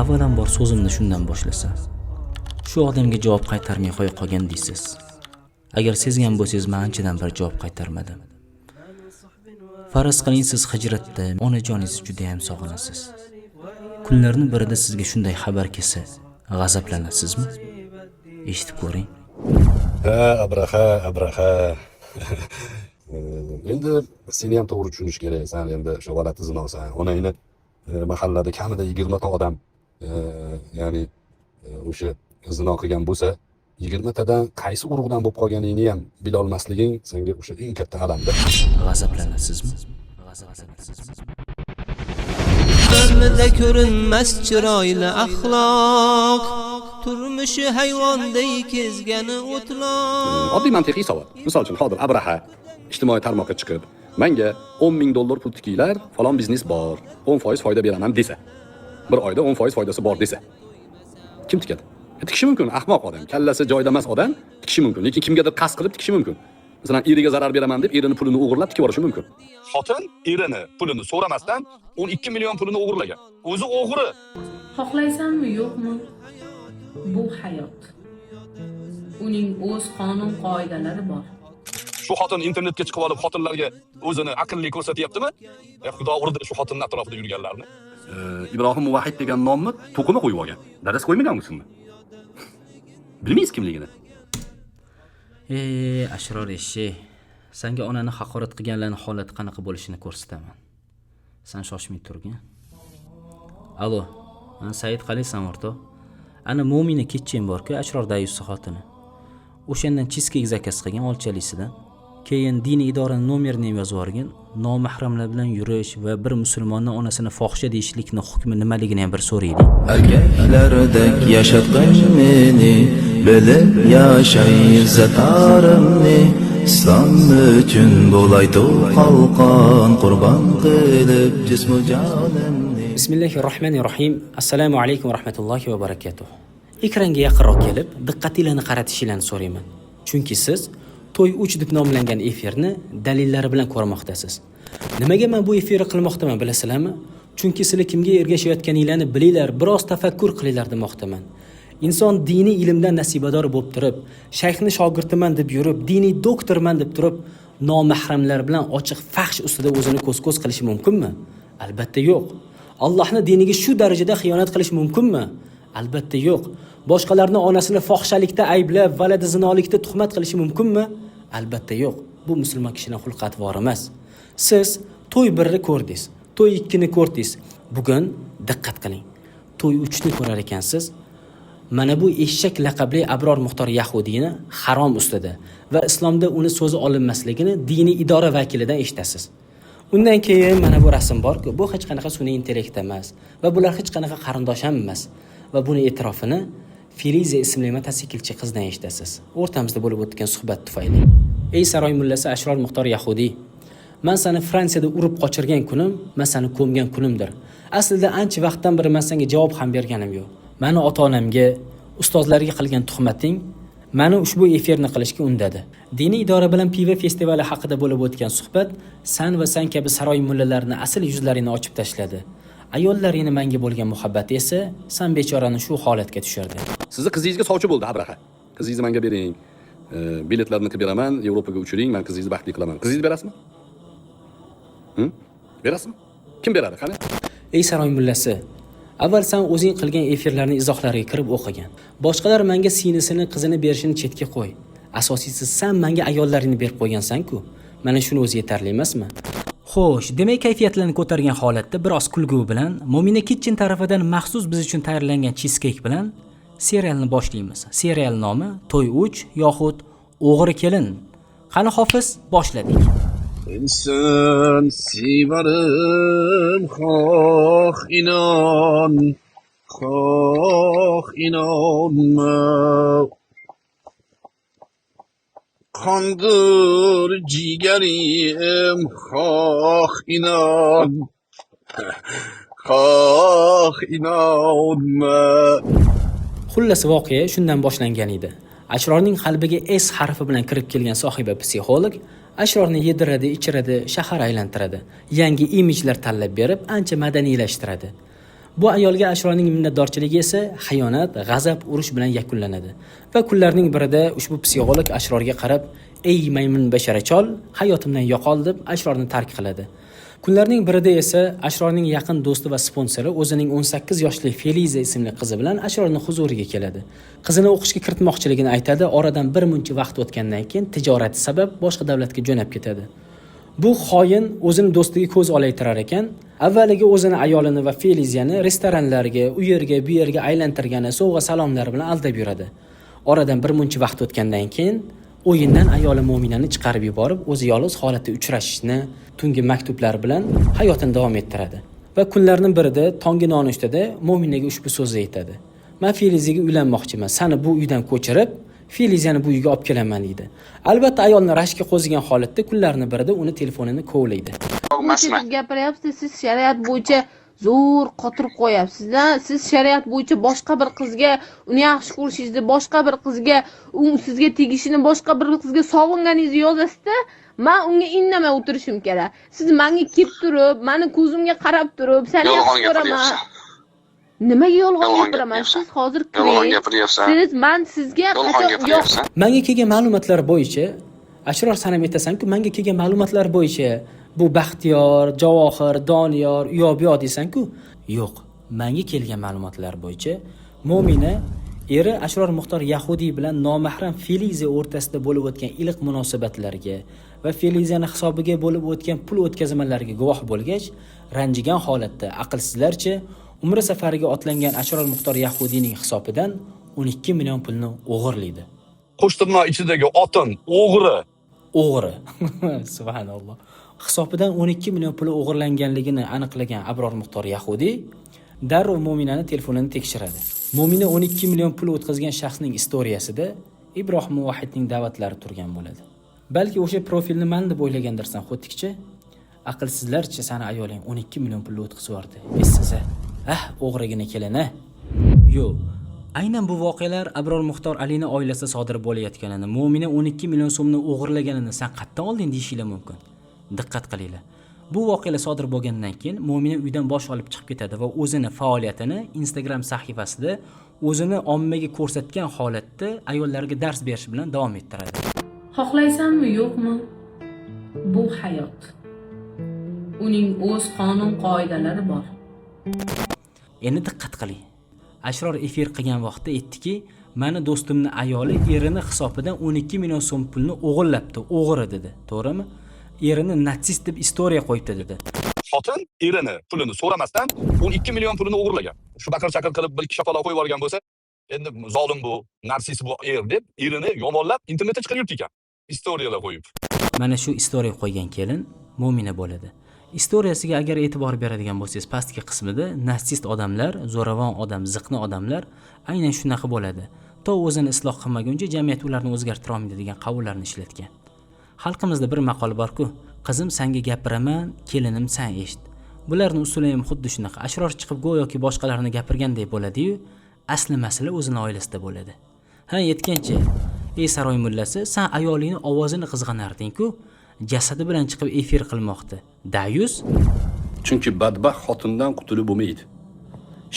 Avvalambor so'zimni shundan boshlasam. Shu odamga javob qaytarmay qo'ya qolgan deysiz. Agar sezgan bo'lsangiz, men anchadan beri javob qaytarmadim. Faraz qiling, siz hijratda onajoningizni juda ham sog'inasiz. Kunlarning birida sizga shunday xabar kelsa, g'azablanasizmi? Eshitib ko'ring. Ha, Abraha, Abraha. Endi seni ham to'g'ri tushunish kerak. San endi o'sha valati zinosan. Onangni mahallada kamida 20 ta odam, ya'ni o'sha zino qilgan bo'lsa, 20 tadan qaysi urug'dan bo'lib qolganingni ham bilolmasliging senga o'sha eng katta alamdir. G'azablanasizmi? G'azablanasizmi? Odamda ko'rinmas chiroyli axloq, turmushi hayvonday kezgani o'tloq. Oddiy mantiqiy savol. Misol uchun, hozir Abraha ijtimoiy tarmoqqa chiqib, "Menga 10 ming dollar pul tikinglar, falon biznes bor, 10% foyda beraman" desa, bir oyda 10% foydasi bor desa, kim tikadi? Tikishi mumkin ahmoq odam, kallasi joyida emas odam tikishi mumkin, lekin kimgadir qasd qilib tikishi mumkin. Masalan, eriga zarar beraman deb erini pulini o'g'irlab tikib yuborishi mumkin. Xotin erini pulini so'ramasdan 12 million pulini o'g'irlagan. O'zi o'g'ri. Xohlaysanmi, yo'qmi? Bu hayot. Uning o'z qonun qoidalari bor. Shu xotin internetga chiqib olib, xotinlarga o'zini aqlli ko'rsatyaptimi? Xudo urdi shu xotinning atrofida yurganlarni. Ibrohim Muvahhid degan nomni to'qima qo'yib olgan. Dadasi qo'ymagan ismni. Bilmaysiz kimligini. Ey Ashror eshik, sanga onani haqorat qilganlarning holati qanaqa bo'lishini ko'rsataman. San shoshmay turgin. Alo, Said, qalaysan, o'rtoq? Ana Mo'mina Kitchen bor-ku, Ashror dayusi xotini. O'shandan cheesecake заказ qilgan olchalisidan. Keyin diniy idorani nomerini ham yozib yuborgin. Nomahramlar bilan yurish va bir musulmonni onasini fohisha deyishlikni hukmi nimaligini ham bir so'raylik. Erkaklardek yashatgin meni, bilib yashay izzat orimni. Islom uchun bo'lay qalqon, qurbon qilib jismu jonimni. Bismillahi rohmanir rohim. Assalomu alaykum va rahmatullohi va barakatuh. Ekranga yaqinroq kelib, diqqatinglarni qaratishinglarni so'rayman. Chunki siz To'y 3 deb nomlangan efirni dalillari bilan ko'rmoqdasiz. Nimaga men bu efirni qilmoqdaman, bilasizlarmi? Chunki sizlar kimga ergashayotganinglarni bilinglar, biroz tafakkur qilinglar demoqdaman. Inson diniy ilmdan nasibador bo'lib turib, shayxni shogirdiman deb yurib, diniy doktorman deb turib, nomahramlar bilan ochiq fahsh ustida o'zini ko'z-ko'z qilishi mumkinmi? Albatta yo'q. Allohning diniga shu darajada xiyonat qilish mumkinmi? Albatta yo'q. Boshqalarni onasini fohishalikda ayblab, valadi zinolikda tuhmat qilishi mumkinmi? Albatta yo'q. Bu musulmon kishining xulq-atvori emas. Siz to'y birni ko'rdingiz, to'y ikkini ko'rdingiz. Bugun diqqat qiling. To'y uchni ko'rar ekansiz. Mana bu eshak laqabli Abror Muxtor Yahudiyni harom ustida va islomda uni so'zi olinmasligini diniy idora vakilidan eshitasiz. Undan keyin mana bu rasm bor-ku, bu hech qanaqa sun'iy intellekt emas va bular hech qanaqa qarindosh ham emas va buni e'tirofini Feliza ismli mototsiklchi qizdan eshitasiz. O'rtamizda bo'lib o'tgan suhbat tufayli. Ey saroy mullasi Ashror Muxtor Yahudiy, man seni Fransiyada urib qochirgan kunim, man seni ko'mgan kunimdir. Aslida ancha vaqtdan beri man senga javob ham berganim yo'q. Mani ota-onamga, ustozlarga qilgan tuhmating mani ushbu efirni qilishga undadi. Diniy idora bilan pivo festivali haqida bo'lib o'tgan suhbat san va san kabi saroy mullalarini asl yuzlarini ochib tashladi. Ayollarini menga bo'lgan muhabbati esa san bechorani shu holatga tushirdi. Sizni qizingizga sovchi bo'ldi Abraha. "Qizingizni menga bering. Biletlarni qilib beraman, Yevropaga uchiring, men qizingizni baxtli qilaman." Qizingizni berasizmi? Hm? Berasizmi? Kim beradi? Qani? Ey saroy mullasi, avval san o'zing qilgan efirlarni izohlariga kirib o'qigan. Boshqalar menga singlisini, qizini berishini chetga qo'y. Asosiysi, san menga ayollaringni berib qo'ygansan-ku. Mana shuni o'zi yetarli emasmi? Xo'sh, demak, kayfiyatlarni ko'targan holatda biroz kulgu bilan Mo'mina Kitchen tarafidan maxsus biz uchun tayyorlangan cheesecake bilan serialni boshlaymiz. Serial nomi To'y 3 yoxud O'g'ri kelin. Qani hofiz, boshladik. İnsan sevarim, xoh inon, xoh inonma. Qondir jigarim, xoh inon, xoh inonma. Xullas, voqea shundan boshlangan edi. Ashrorning qalbiga S harfi bilan kirib kelgan sohiba psixolog Ashrorni yediradi, ichiradi, shahar aylantiradi. Yangi imijlar tanlab berib, ancha madaniylashtiradi. Bu ayolga Ashrorning minnatdorchiligi esa xiyonat, g'azab, urush bilan yakunlanadi. Va kunlarning birida ushbu psixolog Ashrorga qarab, "Ey maymun bashara chol, hayotimdan yo'qol" deb Ashrorni tark qiladi. Kunlarning birida esa Ashrorning yaqin do'sti va sponsori o'zining 18 yoshli Feliza ismli qizi bilan Ashrorning huzuriga keladi. Qizini o'qishga kiritmoqchiligini aytadi. Oradan bir muncha vaqt o'tgandan keyin tijorati sabab boshqa davlatga jo'nab ketadi. Bu xoin o'zini do'stiga ko'z olaytirar ekan. Avvaliga o'zini ayolini va Feliziyani restoranlarga, u yerga, bu yerga aylantirgani, sovg'a salomlar bilan aldab yuradi. Oradan bir muncha vaqt o'tgandan keyin o'yindan ayoli Mo'minani chiqarib yuborib, o'zi yolg'iz holatda uchrashishni, tungi maktublar bilan hayotini davom ettiradi. Va kunlarning birida tongi nonushtada Mo'minaga ushbu so'zni aytadi. "Men Feliziyaga uylanmoqchiman. Seni bu uydan ko'chirib, Feliziyani bu uyga olib kelaman" deydi. Albatta ayolni rashkka qo'zigan holatda kunlarning birida uni telefonini kovlaydi. Buncha gapiryapsiz, siz shariat bo'yicha zo'r qotirib qo'yapsiz-da. Siz shariat bo'yicha boshqa bir qizga uni yaxshi ko'rishingizni, boshqa bir qizga u sizga tegishini, boshqa bir qizga sog'inganingizni yozasiz-da, man unga indamay o'tirishim kerak. Siz menga kelib turib, mani ko'zimga qarab turib, seni yaxshi Yolg'on ko'raman. gapiryapsan. Nimaga yolg'on Yolg'on gapiraman? gapiryapsan. Siz hozir Yolg'on kiring. gapiryapsan. Siz, man sizga Yolg'on qachon yo'q gapiryapsan. Menga kelgan ma'lumotlar bo'yicha, Ashror, san ham aytasan-ku, menga kelgan ma'lumotlar bo'yicha bu Baxtiyor, Javohir, Doniyor, u yoq bu yoq deysan-ku. Yo'q, menga kelgan ma'lumotlar bo'yicha Mo'mina eri Ashror Muxtor Yahudiy bilan nomahram Feliza o'rtasida bo'lib o'tgan iliq munosabatlarga va Felizani hisobiga bo'lib o'tgan pul o'tkazmalariga guvoh bo'lgach, ranjigan holatda aqlsizlarcha umra safariga otlangan Ashror Muxtor Yahudiyning hisobidan 12 million pulni o'g'irlaydi. Qo'shtirnoq ichidagi otin o'g'ri. O'g'ri. Subhanalloh. Hisobidan 12 million puli o'g'irlanganligini aniqlagan Abror Muxtor Yahudiy darrov Mo'minani telefonini tekshiradi. Mo'mina 12 million pul o'tkazgan shaxsning istoriyasida Ibrohim Muvahhidning da'vatlari turgan bo'ladi. Balki o'sha profilni man deb o'ylagandirsan, xo'tikchi. Aqlsizlarcha sani ayoling 12 million pulni o'tkazib yubordi. Essiz. Ah, o'g'rigina kelin a. Yo'q. Aynan bu voqealar Abror Muxtor Alini oilasida sodir bo'layotganini, Mo'mina 12 million so'mni o'g'irlaganini san qayerdan olding deyishinglar mumkin. Diqqat qilinglar. Bu voqealar sodir bo'lgandan keyin Mo'mina uydan bosh olib chiqib ketadi va o'zini faoliyatini Instagram sahifasida o'zini ommaga ko'rsatgan holatda ayollarga dars berish bilan davom ettiradi. Xohlaysanmi, yo'qmi? Bu hayot. Uning o'z qonun qoidalari bor. Endi diqqat qiling. Ashror efir qilgan vaqtda aytdiki, mani do'stimni ayoli erini hisobidan 12 million so'm pulni o'g'irlabdi, o'g'ri dedi. To'g'rimi? Erini natsist deb istoriya qo'yibdi dedi. Xotin erini pulini so'ramasdan 12 million pulini o'g'irlagan. Shu baqir chaqir qilib bir ikki shapaloq qo'yib yuborgan bo'lsa, endi zolim bu, narsis bu er deb erini yomonlab internetda chiqarib yuribdi ekan. Istoriyalar qo'yib. Mana shu istoriya qo'ygan kelin Mo'mina bo'ladi. Istoriyasiga agar e'tibor beradigan bo'lsangiz, pastki qismida natsist odamlar, zo'ravon odam, ziqna odamlar aynan shunaqa bo'ladi. To o'zini isloh qilmaguncha jamiyat ularni o'zgartira olmaydi degan qavullarni ishlatgan. Xalqimizda bir maqol bor-ku, qizim sanga gapiraman, kelinim san eshit. Bularning usuli ham xuddi shunaqa. Ashror chiqib go'yoki boshqalarni gapirgandek bo'ladi-yu, asli masala o'zini oilasida bo'ladi. Ha, yetgancha, ey saroy mullasi, san ayolingni ovozini qizg'anarding-ku, jasadi bilan chiqib efir qilmoqda. Dayus? Chunki badbaxt xotindan qutulib bo'lmaydi.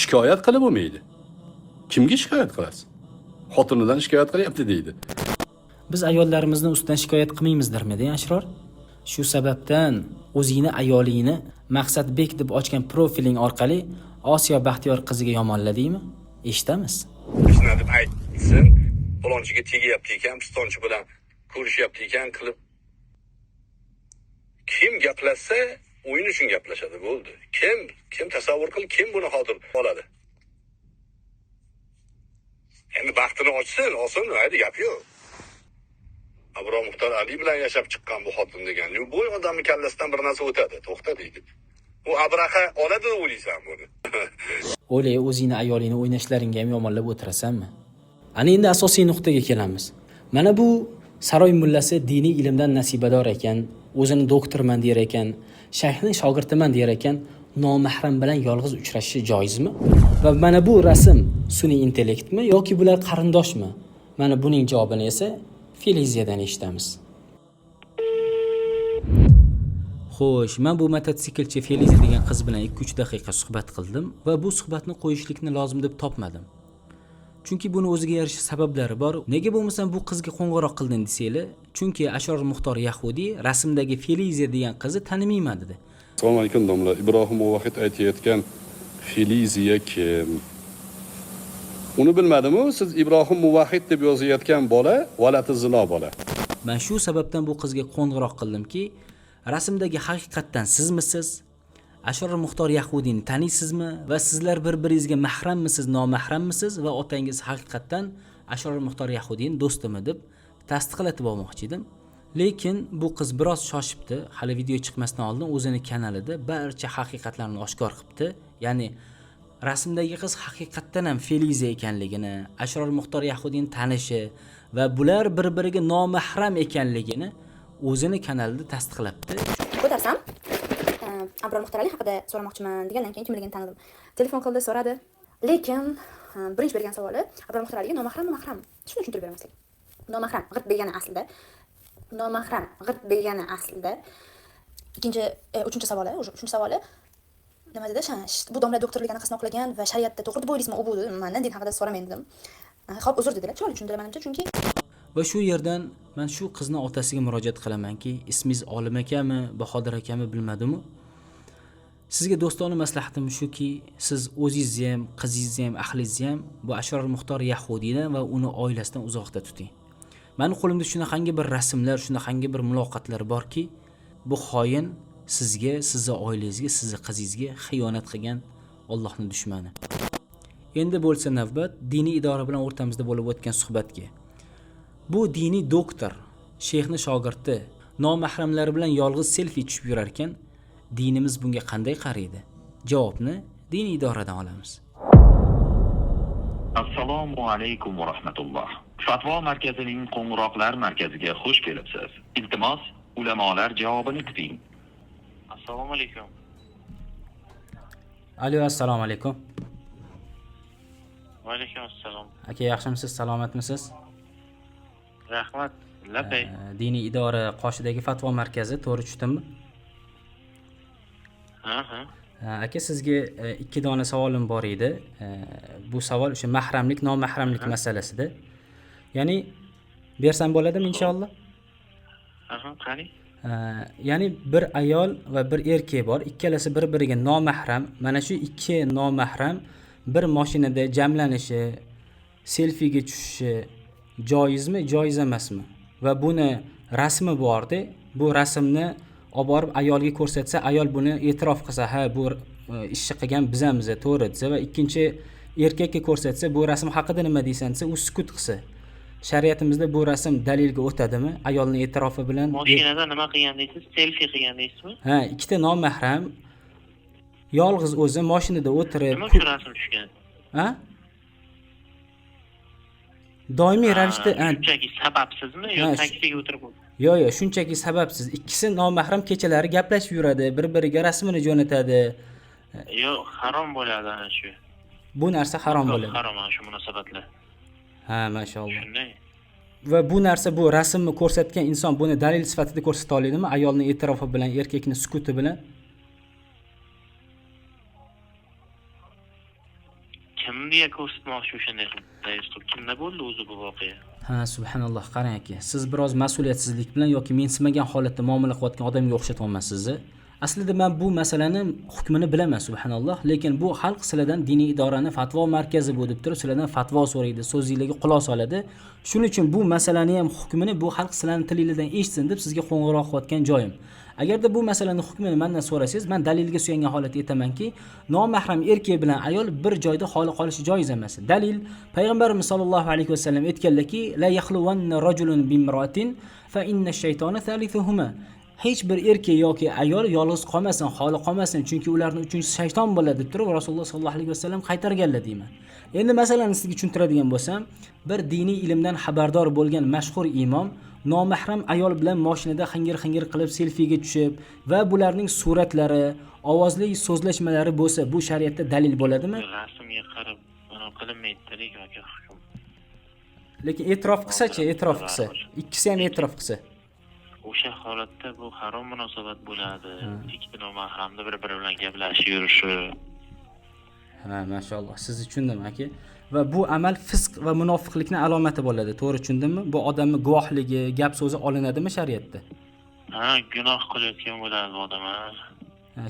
Shikoyat qilib bo'lmaydi. Kimga shikoyat qilasiz? Xotinidan shikoyat qilyapti deydi. Biz ayollarimizni ustidan shikoyat qilmaymizdirmi, Ashror? Shu sababdan o'zingni ayolingni Maqsadbek deb ochgan profiling orqali Osiyo Baxtiyor qiziga yomonladingmi? Eshitamiz. Shuna deb aytsin, falonchiga tegyapti ekan, pistonchi bilan ko'rishyapti ekan qilib. Kim gaplashsa, o'yin uchun gaplashadi, bo'ldi. Kim tasavvur qil, kim buni hozir oladi? Endi baxtini ochsin, olsin, mayli, gap yo'q. Abror Muxtor Ali bilan yashab chiqqan bu xotin degan. Bu odamning kallasidan bir narsa o'tadi, to'xta deydi. U Abraha oladi deb o'ylaysan buni. O'ylay, o'zingni ayolingni o'ynashlaringga ham yomonlab o'tirasanmi? Ana endi asosiy nuqtaga kelamiz. Mana bu saroy mullasi diniy ilmdan nasibador ekan, o'zini doktorman der ekan, shayxning shogirdiman der ekan, nomahram bilan yolg'iz uchrashishi joizmi? Va mana bu rasm sun'iy intellektmi yoki bular qarindoshmi? Mana buning javobini esa Feliziyadan eshitamiz. Xo'sh, men bu mototsiklchi Feliza degan qiz bilan 2-3 daqiqa suhbat qildim va bu suhbatni qo'yishlikni lozim deb topmadim. Chunki buni o'ziga yarasha sabablari bor. Nega bo'lmasam bu qizga qo'ng'iroq qilding desanglar, chunki Ashror Muxtor Yahudiy rasmdagi Feliza degan qizni tanimayman dedi. Assalomu alaykum, domla. Ibrohim Muvahhid aytayotgan Feliziya kim? Uni bilmadimu? Siz Ibrohim Muvahhid deb yozayotgan bola valati zino bola. Men shu sababdan bu qizga qo'ng'iroq qildimki, rasmdagi haqiqatdan sizmisiz? Ashror Muxtor Yahudiyni taniysizmi va sizlar bir-biringizga mahrammisiz, nomahrammisiz va otangiz haqiqatdan Ashror Muxtor Yahudiyning do'stimi deb tasdiqlatib olmoqchi edim. Lekin bu qiz biroz shoshibdi. Hali video chiqmasdan oldin o'zini kanalida barcha haqiqatlarni oshkor qilibdi. Ya'ni rasmdagi qiz haqiqatdan ham Feliza ekanligini, Ashror Muxtor Yahudiyning tanishi va bular bir-biriga nomahram ekanligini o'zini kanalida tasdiqlabdi. Ko'tarsam, Abror Muxtorali haqida so'ramoqchiman degandan keyin kimligini tanidim. Telefon qildi, so'radi. Lekin birinchi bergan savoli: Abror Muxtoraliga nomahrammi, mahram? Shuni tushuntirib beraman sizlarga. Nomahram g'irt degani aslida. Nomahram g'irt degani aslida. Ikkinchi, uchinchi savoli, уже uchinchi savoli nima dedi? Bu domla doktorlik anaqasini oqlagan va shariatda to'g'ri deb o'ylaysizmi? U bu dedi. Mandan din haqida so'ramang dedim. Xo'p, uzr dedilar. Chiroyli tushundilar menimcha, chunki Va shu yerdan men shu qizni otasiga murojaat qilamanki, ismingiz Olim akami, Bahodir akami bilmadimu. Sizga do'stona maslahatim shuki, siz o'zingizni ham, qizingizni ham, ahlingizni ham bu Ashror Muxtor Yahudiydan va uni oilasidan uzoqda tuting. Mani qo'limda shunaqangi bir rasmlar, shunaqangi bir muloqotlar borki, bu xoin sizga, sizni oilangizga, sizni qizingizga xiyonat qilgan Allohning dushmani. Endi bo'lsa navbat diniy idora bilan o'rtamizda bo'lib o'tgan suhbatga. Bu diniy doktor, shayxni shogirdi, nomahramlari bilan yolg'iz selfi tushib yurar ekan, dinimiz bunga qanday qaraydi? Javobni diniy idoradan olamiz. Assalomu alaykum va rahmatulloh. Fatvo markazining qo'ng'iroqlar markaziga xush kelibsiz. Iltimos, ulamolar javobini kuting. Assalomu alaykum. Alo, assalomu alaykum. Va alaykum assalom. Aka, yaxshimisiz, salomatmisiz? Rahmat. Labay. Diniy idora qoshidagi fatvo markazi, to'g'ri tushdimmi? Ha. Aka, sizga ikki dona savolim bor edi. Bu savol o'sha mahramlik, nomahramlik masalasida. Ya'ni bersam bo'ladimi inshaalloh? Aha, qani? Ya'ni bir ayol va bir erkak bor, ikkalasi bir-biriga nomahram. Mana shu ikki nomahram bir mashinada jamlanishi, selfiga tushishi joizmi, joiz emasmi? Va buni rasmi borda, bu rasmni olib borib ayolga ko'rsatsa, ayol buni e'tirof qilsa, ha, bu ishni qilgan bizamiz, to'g'ri desa va ikkinchi erkakka ko'rsatsa, bu rasm haqida nima deysan desa, u sukut qilsa. Shariatimizda bu rasm dalilga o'tadimi? Ayolning e'tirofi bilan. Mashinada nima qilgan deysiz? Selfi qilgan deysizmi? Ha, ikkita nomahram yolg'iz o'zi mashinada o'tirib, Nima uchun rasm tushgan? Ha? Doimiy ravishda, ha, Shunchaki sababsizmi yo Ha, taksiga o'tirib? Yo'q, shunchaki sababsiz. Ikkisi nomahram kechalari gaplashib yuradi, bir-biriga rasmini jo'natadi. Yo'q, harom bo'ladi ana shu. Bu narsa harom bo'ladi. Harom ana shu munosabatlar. Ha, mashalloh. Shunday. Va bu narsa, bu rasmni ko'rsatgan inson buni dalil sifatida ko'rsata oladimi? Ayolning e'tirofi bilan, erkakning sukuti bilan? Kimga ko'rsatmoqchi o'shanday qilib dalil qilib? Kimda bo'ldi o'zi bu voqea? Ha, subhanalloh, qarang aka, siz biroz mas'uliyatsizlik bilan yoki mensimagan holatda muomala qilayotgan odamga o'xshatyapman sizni. Aslida men bu masalani hukmini bilaman, subhanalloh, lekin bu xalq sizlardan diniy idorani fatvo markazi bu deb turib, sizlardan fatvo so'raydi, so'zingizlarga quloq soladi. Shuning uchun bu masalani ham hukmini bu xalq sizlarning tilingizdan eshitsin deb sizga qo'ng'iroq qilayotgan joyim. Agarda bu masalani hukmini mendan so'rasangiz, men dalilga suyangan holatda aytamanki, nomahram erkak bilan ayol bir joyda xoli qolishi joiz emas. Dalil: payg'ambarimiz sollallohu alayhi vasallam aytganlarki, la yaxluvanna rajulun bimroatin fa inna shaytona thalithuhuma. Hech bir erkak yoki ayol yolg'iz qolmasin, xoli qolmasin, chunki ularning uchinchisi shayton bo'ladi deb turib Rasululloh sollallohu alayhi vasallam qaytarganlar deyman. Endi masalani sizga tushuntiradigan bo'lsam, bir diniy ilmdan xabardor bo'lgan mashhur imom nomahram ayol bilan mashinada xingir-xingir qilib selfiga tushib va bularning suratlari, ovozli so'zlashmalari bo'lsa, bu shariatda dalil bo'ladimi? Rasmga qarab mana qilinmaydi lekin aka hukm. Lekin e'tirof qilsa-chi, e'tirof qilsa, ikkisi ham e'tirof qilsa. O'sha holatda bu harom munosabat bo'ladi. Ikkita nomahramni bir-biri bilan gaplashib yurishi. Ha, mashalloh, sizni tushundim aka. Va bu amal fisq va munofiqlikni alomati bo'ladi. To'g'ri tushundimmi? Bu odamni guvohligi, gap so'zi olinadimi shariatda? Ha, gunoh qilayotgan bo'ladi bu odam.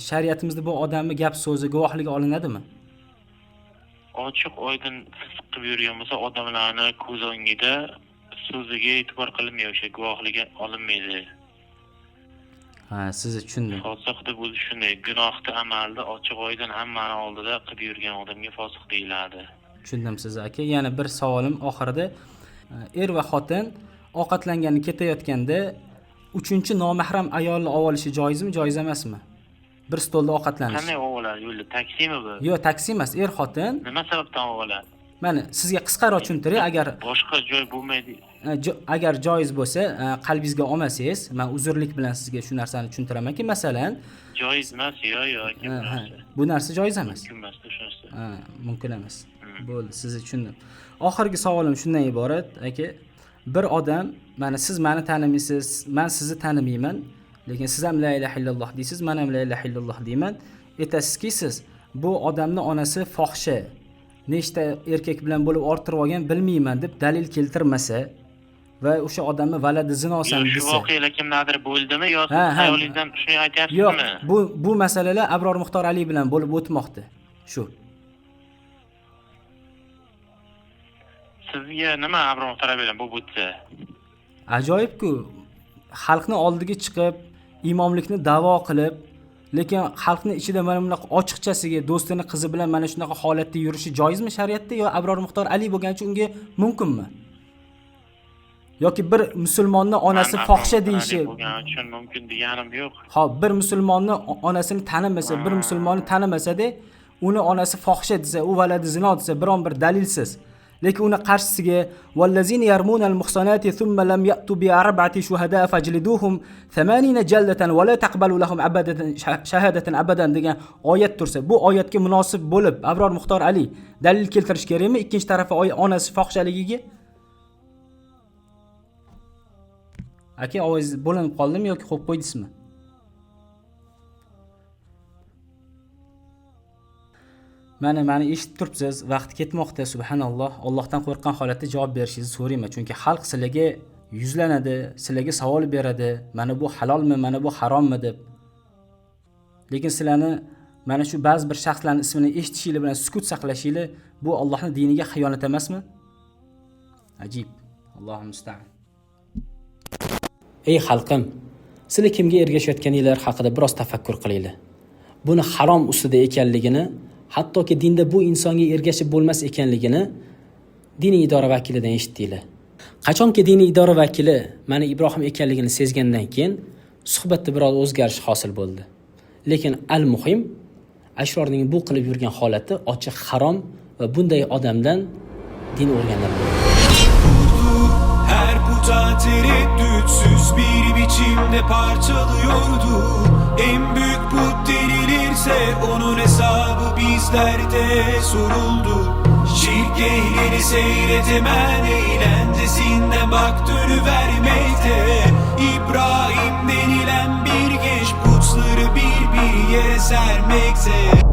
Shariatimizda bu odamni gap so'zi, guvohligi olinadimi? Ochiq oydin fisq qilib yurgan bo'lsa, odamlarni ko'z o'ngida so'ziga e'tibor qilinmaydi, o'sha guvohligi olinmaydi. Ha, sizni tushundim. Fosiq deb o'zi shunday gunohni amalni ochiq oydin hammani oldida qilib yurgan odamga fosiq deyiladi. Tushundim sizni aka. Yana bir savolim oxirida, er va xotin ovqatlangani ketayotganda uchinchi nomahram ayolni olishi joizmi, joiz emasmi? Bir stolda ovqatlanish. Qanday oladi yo'lda? Taksimi bu? Yo'q, taksi emas, er xotin. Nima sababdan oladi? Mana sizga qisqaroq tushuntiray, agar boshqa joy bo'lmaydi. Agar joiz bo'lsa, qalbingizga olmasangiz, men uzrlik bilan sizga shu narsani tushuntiramanki, masalan, joiz emas, yo'q, bu narsa joiz emas. Mumkin emas, shu narsa. Ha, mumkin emas. Bo'ldi, sizni tushundim. Oxirgi savolim shundan iborat, aka, bir odam, mana siz meni tanimaysiz, men sizni tanimayman, lekin siz ham la ilaha illalloh deysiz, men ham la ilaha illalloh deyman. Aytasizki, siz bu odamning onasi fohisha, nechta erkak bilan bo'lib orttirib olgan bilmayman deb dalil keltirmasa va o'sha odamni valadi zinosan desa, shu voqealar kimdadir bo'ldimi yo xayolingizdan shuni aytyapsizmi? Yo'q, bu masalalar Abror Muxtor Ali bilan bo'lib o'tmoqda. Shu. Sizga nima Abror Muxtor Ali bilan bo'lib o'tsa? Ajoyib-ku, xalqni oldiga chiqib imomlikni da'vo qilib, lekin xalqni ichida mana bunaqa ochiqchasiga do'stini qizi bilan mana shunaqa holatda yurishi joizmi shariatda yo Abror Muxtor Ali bo'lgani uchun unga mumkinmi? Yoki bir musulmonni onasi fohisha deyishi bo'lgani uchun mumkin deganim yo'q. Xo'p, bir musulmonni onasini tanimasa, bir musulmonni tanimasa-da, uni onasi fohisha desa, u valadi zino desa, biron bir dalilsiz. Lekin uni qarshisiga vallazina yarmunal muhsanati thumma lam ya'tu bi arba'ati shuhada fajliduhum 80 jaldatan va la taqbalu lahum abadatan shahadatan abadan degan oyat tursa, bu oyatga munosib bo'lib Abror Muxtor Ali dalil keltirish kerakmi ikkinchi tarafi onasi fohishaligiga? Aka, ovoz bo'linib qoldimi yoki qo'yib qo'ydingizmi? Mana eshitib turibsiz, vaqt ketmoqda, subhanalloh. Allohdan qo'rqqan holatda javob berishingizni so'rayman, chunki xalq sizlarga yuzlanadi, sizlarga savol beradi, mana bu halolmi, mana bu harommi deb. Lekin sizlarni mana shu ba'zi bir shaxslarning ismini eshitishingiz bilan sukut saqlashingiz bu Allohning diniga xiyonat emasmi? Ajib. Allohu musta'an. Ey xalqim, sizlar kimga ergashayotganinglar haqida biroz tafakkur qilinglar. Buni harom ustida ekanligini, hattoki dinda bu insonga ergashib bo'lmas ekanligini diniy idora vakilidan eshitdinglar. Qachonki diniy idora vakili mana Ibrohim ekanligini sezgandan keyin suhbatda biroz o'zgarish hosil bo'ldi. Lekin al-muhim, Ashrorning bu qilib yurgan holati ochiq harom va bunday odamdan din o'rganiladi. Her puta tereddütsüz bir biçimde parçalıyordu. En büyük put denilirse onun hesabı bizlerde soruldu. Şirk ehlini seyretemen eğlencesinden bak dönüvermekte. İbrahim denilen bir genç putları bir bir yere sermekte.